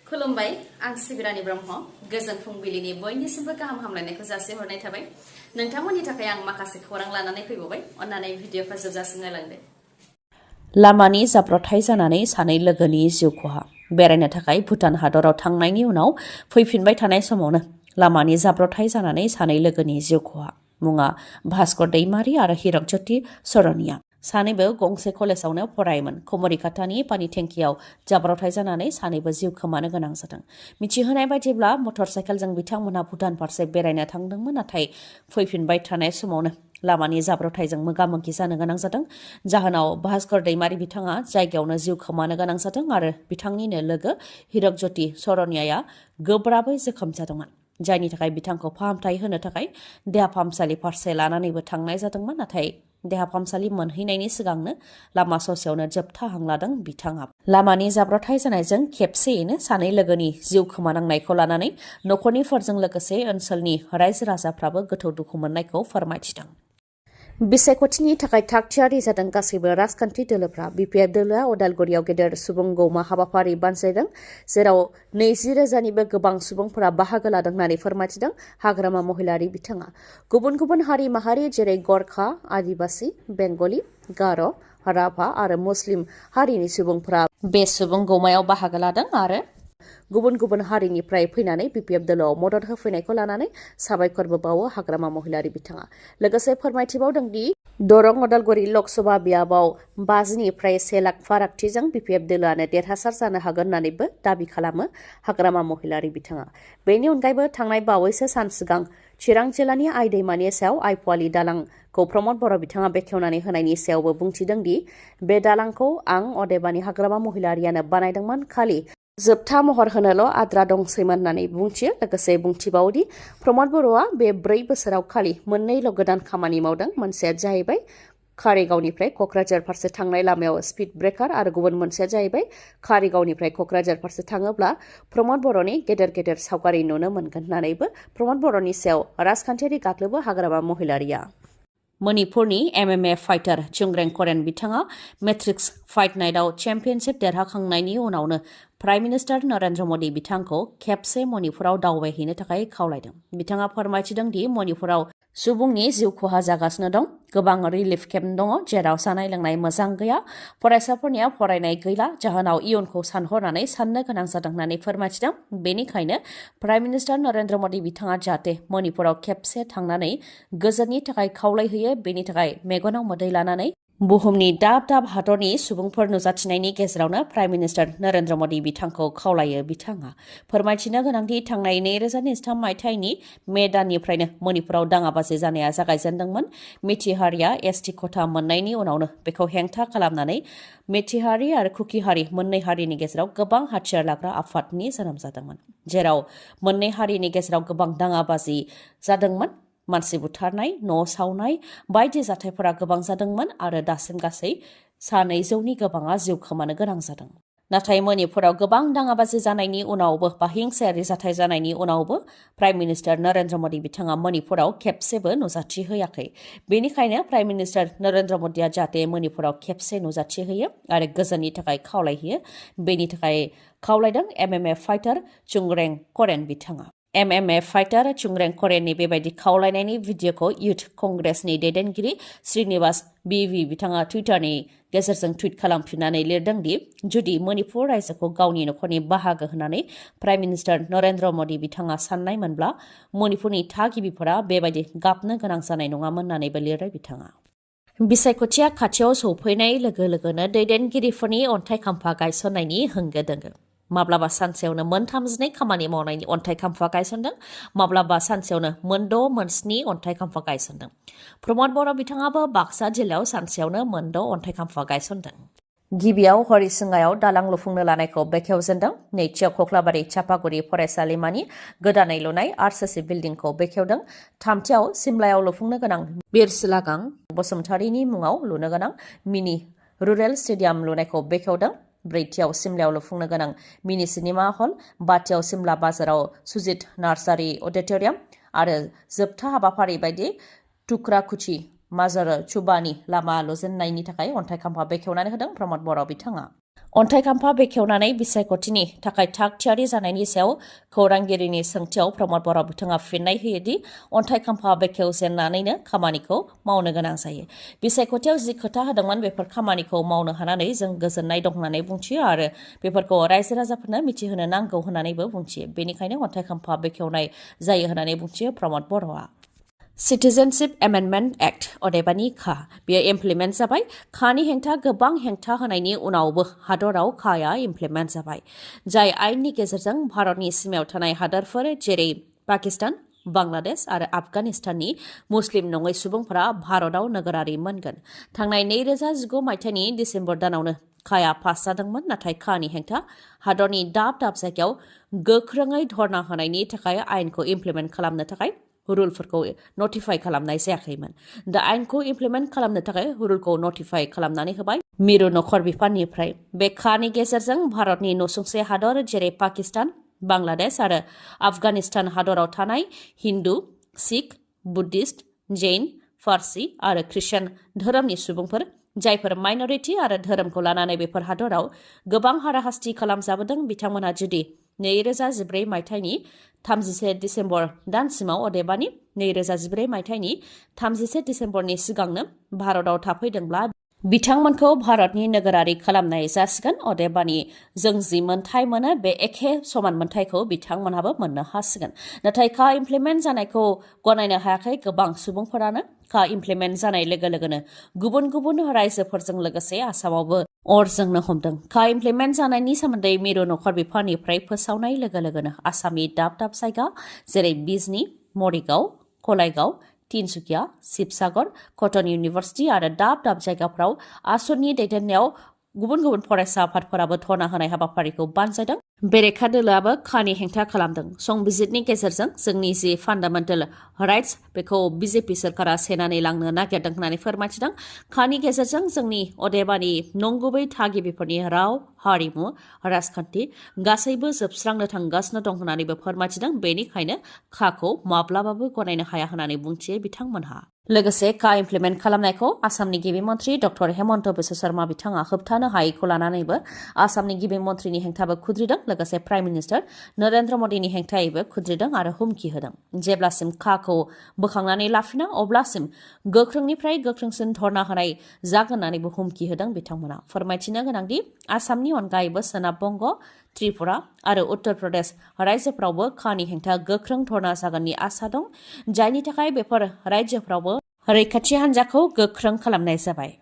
खुलुमबाय आं सिबिरानि ब्रह्म गोजोन फुंबिलिनि बयनिसिमबो गाहाम हामलायनायखौ जासिहरनाय थाबाय नोंथांमोननि थाखाय आं माखासे खौरां लानानै फैबावबाय अन्नानै भिडिअखौ जोबजासिम नायलांदो लामानि जाब्रबथाय जानानै सानै लोगोनि जिउ खहा बेरायनो थाखाय भुटान हादराव थांनायनि उनाव फैफिनबाय थानाय समावनो लामानि जाब्रबथाय जानानै सानै लोगोनि जिउ खहा मुङा भास्कर दैमारि आरो हिरकज्योति सरनिया सानैबो गंसे कलेजावनो फरायोमोन कुमरिकाटानि पानि टेंकियाव जाब्रबथाय जानानै सानैबो जिउ खोमानो गोनां जादों मिथिहोनाय बायदिब्ला मटर साइकेलजों बिथांमोनहा भुटान फारसे बेरायनो थांदोंमोन नाथाय फैफिनबाय थानाय समावनो लामानि जाब्रबथायजों मोगा-मोगि जानो गोनां जादों जाहोनाव भास्कर दैमारि बिथाङा जायगायावनो जिउ खोमानो गोनां जादों आरो बिथांनिनो लोगो हिरकज्योति सरनियाया गोब्राबै जोखोम जादोंमोन जायनि थाखाय बिथांखौ फाहामथाय होनो थाखाय देहा फाहामसालि फारसे लानानैबो थांनाय जादोंमोन नाथाय देहा फाहामसालि मोनहैनायनि सिगांनो लामा ससेयावनो जोबथा हां लादों बिथाङा लामानि जाब्रबथाय जानायजों खेबसेयैनो सानै लोगोनि जिउ खोमानांनायखौ लानानै नखरनिफोरजों लोगोसे ओनसोलनि रायजो राजाफ्राबो गोथौ दुखु मोननायखौ फोरमायथिदों बिसायख'थिनि थाखाय थागथियारि जादों गासैबो राजखान्थि दोलोफ्रा बिपिएफ दोलोआ उदालगुरियाव गेदेर सुबुं गौमा हाबाफारि बानजायदों जेराव 20,000निबो गोबां सुबुंफोरा बाहागो लादों होननानै फोरमायथिदों हाग्रामा महिलारि बिथाङा गुबुन गुबुन हारि माहारि जेरै गरखा आदिबासि बेंगलि गार' राभा आरो मुस्लिम हारिनि सुबुंफोरा बे सुबुं गौमायाव बाहागो लादों आरो गुबुन गुबुन हारिनिफ्राय फैनानै बिपिएफ दोलोआव मदद होफैनायखौ लानानै साबायखरबो बावो हाग्रामा महिलारि बिथाङा लोगोसे फोरमायथिबावदों दि दरं उदालगुरि लकसभा बियाबाव 50निफ्राय 1 लाख फारागथिजों बिपिएफ दोलोआनो देरहासार जानो हागोन होननानैबो दाबि खालामो हाग्रामा महिलारि बिथाङा बेनि अनगायैबो थांनाय बावैसो सान सिगां चिरां जिल्लानि आइ दैमानि सायाव आइपुवालि दालांखौ प्रमद बर' बिथाङा बेखेवनानै होनायनि सायावबो बुंथिदों दि बे दालांखौ आं अदेबानि हाग्रामा महिलारियानो बानायदोंमोन खालि जोबथा महर होनोल' आद्रा दंसैमोन होननानै बुंथियो लोगोसे बुंथिबावदि प्रमद बर'आ बे 4 बोसोराव खालि मोननैल' गोदान खामानि मावदों मोनसेया जाहैबाय कारिगावनिफ्राय क'क्राझार फारसे थांनाय लामायाव स्पिड ब्रेकार आरो गुबुन मोनसेया जाहैबाय कारिगावनिफ्राय क'क्राझार फारसे थाङोब्ला प्रमद बर'नि गेदेर गेदेर सावगारि नुनो मोनगोन होननानैबो प्रमद बर'नि सायाव राजखान्थियारि गाग्लोबो हाग्रामा महिलारिया मणिपुरनि एमएमए फाइटार चुंग्रें करेन बिथाङा मेट्रिक्स फाइट नाइटआव चेम्पियनशिप देरहाखांनायनि उनावनो प्राइम मिनिस्टार नरेन्द्र मदि बिथांखौ खेबसे मणिपुराव दावबायहैनो थाखाय खावलायदों बिथाङा फोरमायथिदों दि मणिपुराव सुबुंनि जिउ खहा जागासिनो दं गोबां रिलिफ केम्प दङ जेराव जानाय लोंनाय मोजां गैया फरायसाफोरनिया फरायनाय गैला जाहोनाव इयुनखौ सानहरनानै साननो गोनां जादों होननानै फोरमायथिदों बेनिखायनो प्राइम मिनिस्टार नरेन्द्र मदि बिथाङा जाहाथे मणिपुराव खेबसे थांनानै गोजोननि थाखाय खावलायहैयो बेनि थाखाय मेगनाव मोदै लानानै बुहुमनि दाब दाब हादरनि सुबुंफोर नुजाथिनायनि गेजेरावनो प्राइम मिनिस्टार नरेन्द्र मदि बिथांखौ खावलायो बिथाङा फोरमायथिनो गोनांदि थांनाय 2023 मायथाइनि मे दाननिफ्रायनो मणिपुराव दाङाबाजि जानाया जागायजेनदोंमोन मिथि हारिया एसटि खथा मोननायनि उनावनो बेखौ हेंथा खालामनानै मिथि हारि आरो कुकि हारि मोननै हारिनि गेजेराव गोबां हाथियार लाग्रा आफादनि जोनोम जादोंमोन जेराव मोननै हारिनि गेजेराव गोबां दाङाबाजि जादोंमोन मानसि बुथारनाय न' सावनाय बायदि जाथायफोरा गोबां जादोंमोन आरो दासिम गासै 200नि गोबाङा जिउ खोमानो गोनां जादों नाथाय मणिपुराव गोबां दाङाबाजि जानायनि उनावबो बा हिंसायारि जाथाय जानायनि उनावबो प्राइम मिनिस्टार नरेन्द्र मदि बिथाङा मणिपुराव खेबसेबो नुजाथि होयाखै बेनिखायनो प्राइम मिनिस्टार नरेन्द्र मदिया जाहाथे मणिपुराव खेबसे नुजाथि होयो आरो गोजोननि थाखाय खावलायहैयो बेनि थाखाय खावलायदों एमएमए फाइटार चुंग्रें करेन बिथाङा एमएमए फाइटार चुंग्रें करेननि बेबायदि खावलायनायनि भिडिअखौ इयुथ कंग्रेसनि दैदेनगिरि श्रीनिवास बिवी बिथाङा टुइटारनि गेजेरजों टुइट खालामफिननानै लिरदों दि जुदि मणिपुर रायजोखौ गावनि नखरनि बाहागो होननानै प्राइम मिनिस्टार नरेन्द्र मदि बिथाङा साननायमोनब्ला मणिपुरनि थागिबिफोरा बेबायदि गाबनो गोनां जानाय नङामोन होननानैबो लिरदों बिथाङा बिसायख'थिया खाथियाव सौफैनाय लोगो लोगोनो दैदेनगिरिफोरनि अन्थाइ खाम्फा गायसननायनि होंगो दोंगो माब्लाबा सानसेयावनो 32 खामानि मावनायनि अन्थाइ खाम्फा गायसनदों माब्लाबा सानसेयावनो 6 अन्थाइ खाम्फा गायसनदों प्रमद बर' बिथाङाबो बाक्सा जिल्लायाव सानसेयावनो 6 अन्थाइ खाम्फा गायसनदों गिबियाव हरिसिंगायाव दालां लुफुंनो लानायखौ बेखेवजेनदों नैथियाव खख्लाबारि चापागुरि फरायसालिमानि गोदानै लुनाय आरसीसी बिल्डिंखौ बेखेवदों थामथियाव सिमलायाव लुफुंनो गोनां बिरसिलागां बसुमतारिनि मुङाव लुनो गोनां मिनि रुरेल स्टेडियाम लुनायखौ बेखेवदों ब्रैथियाव सिमलायाव लुफुंनो गोनां मिनि सिनेमा हल बाथियाव सिमला बाजाराव सुजित नार्सारि अडिटोरियाम आरो जोबथा हाबाफारि बायदि टुक्राकुची माजार चुबानि लामा लुजेननायनि थाखाय अन्थाइ खाम्फा बेखेवनानै होदों प्रमद बर' बिथाङा अन्थाइ खाम्फा बेखेवनानै बिसायख'थिनि थाखाय थाग थियारि जानायनि सायाव खौरांगिरिनि सोंथियाव प्रमद बर' बिथाङा फिननाय होयोदि अन्थाइ खाम्फा बेखेवजेननानैनो खामानिखौ मावनो गोनां जायो। बिसायख'थियाव जि खोथा होदोंमोन बेफोर खामानिखौ मावनो हानानै जों गोजोननाय दं होननानै बुंथियो आरो बेफोरखौ रायजो राजाफोरनो मिथिहोनो नांगौ होननानैबो बुंथियो। बेनिखायनो अन्थाइ खाम्फा बेखेवनाय जायो होननानै बुंथियो प्रमद बर'आ। सिटिजेनशिप एमेन्डमेन्ट एक्ट अदेबानि खा बेयो इमप्लिमेन्ट जाबाय। खानि हेंथा गोबां हेंथा होनायनि उनावबो हादराव खाया इमप्लिमेन्ट जाबाय। जाय आयेननि गेजेरजों भारतनि सिमायाव थानाय हादोरफोर जेरै पाकिस्तान, बांलादेश आरो आफगानिस्ताननि मुस्लिम नङै सुबुंफोरा भारताव नोगोरारि मोनगोन। थांनाय 2019 मायथाइनि डिसेम्बर दानावनो खाया पास जादोंमोन, नाथाय खानि हेंथा हादरनि दाब दाब जायगायाव गोख्रोङै धरना होनायनि थाखाय आयेनखौ इमप्लिमेन्ट खालामनो थाखाय रुलफोरखौ नटिफाइ खालामनाय जायाखैमोन। दा आयेनखौ इमप्लिमेन्ट खालामनो थाखाय रुलखौ नटिफाइ खालामनानै होबाय मिरु नखर बिफाननिफ्राय। बे खानि गेजेरजों भारतनि नसुंसे हादर जेरै पाकिस्तान, बांलादेश आरो आफगानिस्तान हादराव थानाय हिन्दु, सिख, बुद्धिस्ट, जैन, फारसि आरो ख्रिस्टान धोरोमनि सुबुंफोर जायफोर माइनरिटि आरो धोरोमखौ लानानै बेफोर हादराव गोबां हाराहास्ति खालामजाबोदों बिथांमोनहा जुदि 2014 मायथाइनि 31 डिसेम्बर दानसिमाव अदेबानि 2014 मायथाइनि 31 डिसेम्बरनि सिगांनो भारताव थाफैदोंब्ला बिथांमोनखौ भारतनि नोगोरारि खालामनाय जासिगोन। अदेबानि जों जि मोन्थाय मोनो बे एखे समान मोन्थायखौ बिथांमोनहाबो मोननो हासिगोन। नाथाय खा इमप्लिमेन्ट जानायखौ गनायनो हायाखै गोबां सुबुंफोरानो। खा इमप्लिमेन्ट जानाय लोगो लोगोनो गुबुन गुबुन रायजोफोरजों लोगोसे आसामावबो अर जोंनो हमदों। खा इमप्लिमेन्ट जानायनि सोमोन्दै मिरु नखर बिफाननिफ्राय फोसावनाय लोगो लोगोनो आसामनि दाब दाब जायगा जेरै बिजनी, मरिगाव, कलाइगाव, तिनसुकिया, शिबसागर, कटन इउनिभार्सिटि आरो दाब दाब जायगाफ्राव आसुनि दैदेननायाव गुबुन गुबुन फरायसा आफादफोराबो धरना होनाय हाबाफारिखौ बानजायदों। बेरेखा दोलोआबो खानि हेंथा खालामदों। संबिजिरनि गेजेरजों जोंनि जि फान्डामेन्टेल राइट्स बेखौ बिजेपि सोरखारा सेनानै लांनो नागिरदों होननानै फोरमायथिदों। खानि गेजेरजों जोंनि अदेबानि नंगुबै थागिबिफोरनि राव, हारिमु, राजखान्थि गासैबो जोबस्रांनो थांगासिनो दं होननानैबो फोरमायथिदों। बेनिखायनो खाखौ माब्लाबाबो गनायनो हाया होननानै बुंथियो बिथांमोनहा। लोगोसे खा इमप्लिमेन्ट खालामनायखौ आसामनि गिबि मन्थ्रि डक्टर हेमन्त बिश्व शर्मा बिथाङा होबथानो हायैखौ लानानैबो आसामनि गिबि मन्थ्रिनि हेंथाबो खुद्रिदों। लोगोसे प्राइम मिनिस्टार नरेन्द्र मदिनि हेंथायैबो खुद्रिदों आरो हुमखि होदों। जेब्लासिम खाखौ बोखांनानै लाफिना अब्लासिम गोख्रोंनिफ्राय गोख्रोंसिन धरना होनाय जागोन होननानैबो हुमखि होदों बिथांमोना। फोरमायथिनो गोनांदि आसामनि अनगायैबो सोनाब बंग, त्रिपुरा आरो उत्तर प्रदेश रायजोफ्रावबो खानि हेंथा गोख्रों धरना जागोननि आसा दं, जायनि थाखाय बेफोर रायजोफ्रावबो रैखाथि हान्जाखौ गोख्रों खालामनाय जाबाय।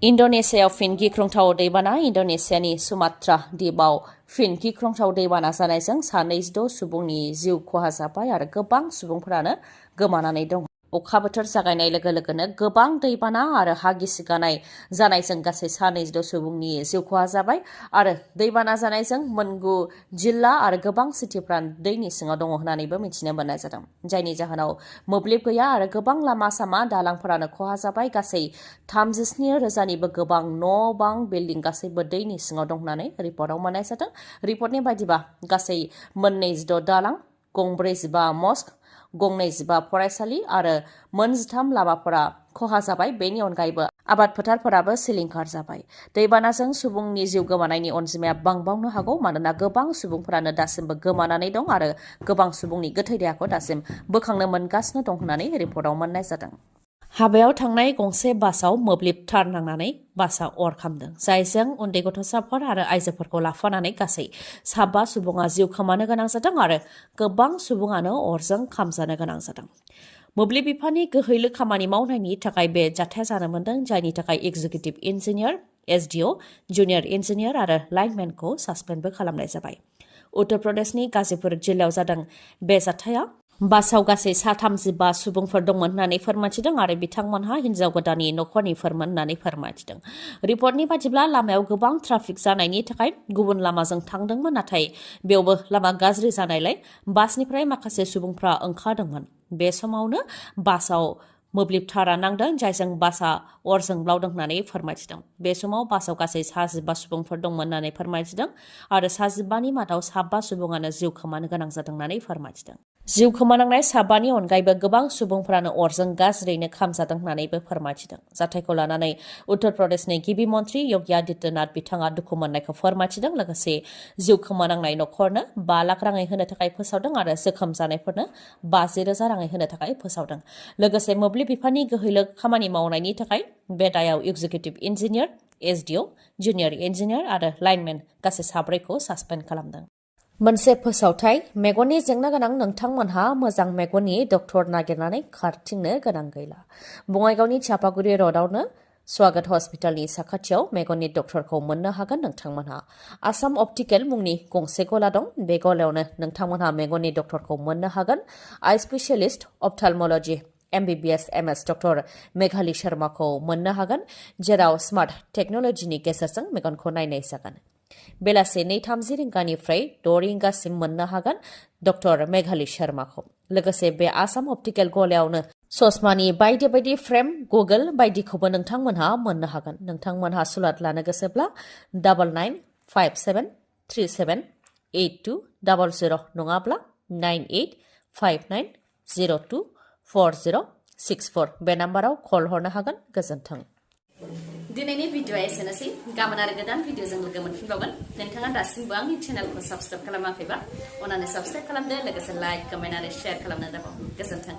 इन्ड'नेसियायाव फिन गिख्रंथाव दैबाना। इन्ड'नेसियानि सुमात्रा द्वीपआव फिन गिख्रंथाव दैबाना जानायजों 26 सुबुंनि जिउ खहा जाबाय आरो गोबां सुबुंफोरानो गोमानानै दं। अखा बोथोर जागायनाय लोगो लोगोनो गोबां दैबाना आरो हा गिसिगानाय जानायजों गासै 26 सुबुंनि जिउ खहा जाबाय आरो दैबाना जानायजों मोनगु जिल्ला आरो गोबां सिटिफ्रा दैनि सिङाव दङ होननानैबो मिथिनो मोननाय जादों। जायनि जाहोनाव मोब्लिब गैया आरो गोबां लामा सामा दालांफोरानो खहा जाबाय। गासै 37,000निबो गोबां न' बां बिल्डिं गासैबो दैनि सिङाव दं होननानै रिपर्टआव मोननाय जादों। रिपर्टनि बायदिबा गासै 26 दालां, 45 मस्क, 12 फरायसालि आरो 13 लामाफोरा खहा जाबाय। बेनि अनगायैबो आबाद फोथारफोराबो सिलिंखार जाबाय। दैबानाजों सुबुंनि जिउ गोमानायनि अनजिमाया बांबावनो हागौ, मानोना गोबां सुबुंफोरानो दासिमबो गोमानानै दं आरो गोबां सुबुंनि गोथै देहाखौ दासिम बोखांनो मोनगासिनो दं होननानै रिपर्टआव मोननाय जादों। हाबायाव थांनाय गंसे बासआव मोब्लिब तार नांनानै बासआ अर खामदों, जायजों उन्दै गथ'साफोर आरो आइजोफोरखौ लाफानानै गासै 7 सुबुङा जिउ खोमानो गोनां जादों आरो गोबां सुबुङानो अरजों खामजानो गोनां जादों। मोब्लिब बिफाननि गोहैलो खामानि मावनायनि थाखाय बे जाथाया जानो मोनदों, जायनि थाखाय एग्जिकिउटिभ इन्जिनियार, एसडिअ, जुनियर इन्जिनियार आरो लाइनमेनखौ सासपेन्डबो खालामनाय जाबाय। उत्तर प्रदेशनि गाजीपुर जिल्लायाव जादों बे जाथाया। बासाव गासै 35 सुबुंफोर दंमोन होननानै फोरमायथिदों आरो बिथांमोनहा हिन्जाव गोदाननि नखरनिफोरमोन होननानै फोरमायथिदों। रिपर्टनि बादिब्ला लामायाव गोबां ट्राफिक जानायनि थाखाय गुबुन लामाजों थांदोंमोन, नाथाय बेयावबो लामा गाज्रि जानायलाय बासनिफ्राय माखासे सुबुंफ्रा ओंखारदोंमोन। बे समावनो बासाव मोब्लिब तारा नांदों, जायजों बासआ अर जोंब्लावदों होननानै फोरमायथिदों। बे समाव बासाव गासै 25 सुबुंफोर दंमोन होननानै फोरमायथिदों आरो 25नि मादाव 7 सुबुङानो जिउ खोमानो गोनां जादों होननानै फोरमायथिदों। जिउ खोमानांनाय साबानि अनगायैबो गोबां सुबुंफोरानो अरजों गाज्रियैनो खामजादों होननानैबो फोरमायथिदों। जाथायखौ लानानै उत्तर प्रदेशनि गिबि मन्त्रि योगी आदित्यनाथ बिथाङा दुखु मोननायखौ फोरमायथिदों। लोगोसे जिउ खोमानांनाय नखरनो 5 लाख राङै होनो थाखाय फोसावदों आरो जोखोम जानायफोरनो 50,000 राङै होनो थाखाय फोसावदों। लोगोसे मोब्लिब बिफाननि गोहैलो खामानि मावनायनि थाखाय बे दायाव एग्जिकिउटिभ इन्जिनियार, एसडिअ, जुनियर इन्जिनियार आरो लाइनमेन गासै 7खौ सासपेन्ड खालामदों। मोनसे फोसावथाय मेगननि जेंना गोनां नोंथांमोनहा मोजां मेगननि डक्टर नागिरनानै खारथिंनो गोनां गैला। बङाइगावनि चापागुरि र'डआवनो स्वागत हस्पिटालनि साखाथियाव मेगननि डक्टरखौ मोननो हागोन नोंथांमोनहा। आसाम अप्टिकेल मुंनि गंसे गला दं। बे गलायावनो नोंथांमोनहा मेगननि डक्टरखौ मोननो हागोन। Eye specialist ophthalmology MBBS MS doctor Meghali शर्माखौ मोननो हागोन, जेराव स्मार्ट टेक्न'लजिनि गेजेरजों मेगनखौ नायनाय जागोन। बेलासे 2:30 रिंगानिफ्राय 6 रिंगासिम मोननो हागोन डक्टर मेघाली शर्माखौ। लोगोसे बे आसाम अप्टिकेल गलायावनो ससमानि बायदि बायदि फ्रेम, गगल बायदिखौबो नोंथांमोनहा मोननो हागोन। नोंथांमोनहा सुलाद लानो गोसोब्ला 9957378200 नङाब्ला 9859024064 बे नाम्बाराव कल हरनो हागोन। गोजोन्थों। दिनैनि भिडिअआ एसेनोसै। गाबोन आरो गोदान भिडिअजों लोगो मोनफिनबावगोन। नोंथाङा दासिमबो आंनि चेनेलखौ साबस्क्राइब खालामाखैबा अन्नानै साबस्क्राइब खालामदो। लोगोसे लाइक, कमेन्ट आरो शेयार खालामनो दाबाव। गोजोन्थों।